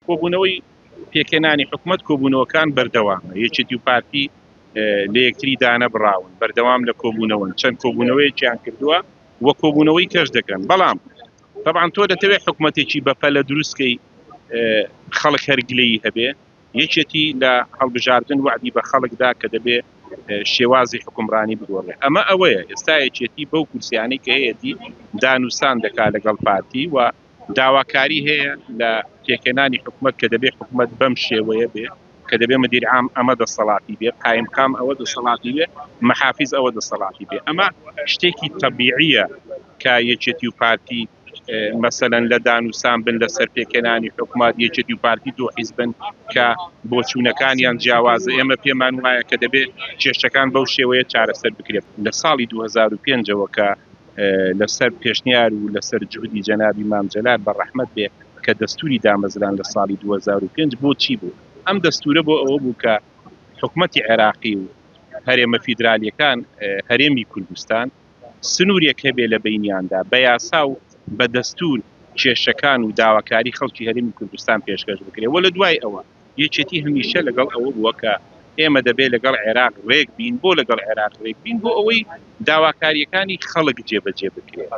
کۆبوونەوەی پێکهێنانی حکومەت کۆبوونەوەکان بەردەوامە، یەکێتی و پارتی لە یەکتری دانەبڕاون، بەردەوام لە کۆبوونەوەن، چەند کۆبوونەوەیەکیان کردووە و کۆبوونەوەی کەش دەکەن، بەڵام تەبعەن تۆ دەتەوێت حکومەتێکی بەپەلە دروستکەی خەڵک هەر گلەیی هەبێ، یەکێتی لە هەڵبژاردن وەعدی بە خەڵک دا کە دەبێ شێوازی حوکمڕانی بگۆڕێ، ئەمە ئەوەیە ئێستا یەکێتی بەو کورسیانەی کە هەیەتی دانوسان دەکا لەگەڵ پارتی و داواکاری هەیە لە پێکهێنانی حکومەت کە دەبێ حکومەت بەم شێوەیە بێ کە دەبێ مدیر عام ئەمە دەسەڵاتی بێ، قایمقام ئەوە دەسەڵاتی بێ، محافیز ئەوە دەسەڵاتی بێ. ئەمە شتێکی تەبیعیە کە یەکێتی و پارتی مەسەلەن لە دانوسان بن لەسەر پێکهێنانی حکومەت، یەکێتی و پارتی دوو حیزبن کە بۆچوونەکانیان جیاوازە، ئێمە پێمان وایە کە دەبێ کێشەکان بەو شێوەیە چارەسەر بکرێت. لە ساڵی 2005 ەوە کە لەسەر پێشنیار و لەسەر جوهدی جەنابی مام جەلال بە ڕەحمەت بێ کە دەستوری دامەزران لە ساڵی 2005 بۆ چی بوو؟ ئەم دەستورە بۆ ئەوە بوو کە حکومەتی عێراقی و هەرێمە فیدرالیەکان هەرێمی کوردستان سنوورێک هەبێ لە بەینیاندا بە یاسا و بە دەستور کێشەکان و داواکاری خەڵکی هەرێمی کوردستان پێشکەش بکرێ و لە دوای ئەوە یەکێتی هەمیشە لەگەڵ ئەوە بووە کە ئێمە دەبێت لەگەڵ عێراق رێک بین، بۆ لەگەڵ عێراق رێک بین؟ بۆ ئەوەی داواکارییەکانی خەڵک جێبەجێ بکرێت.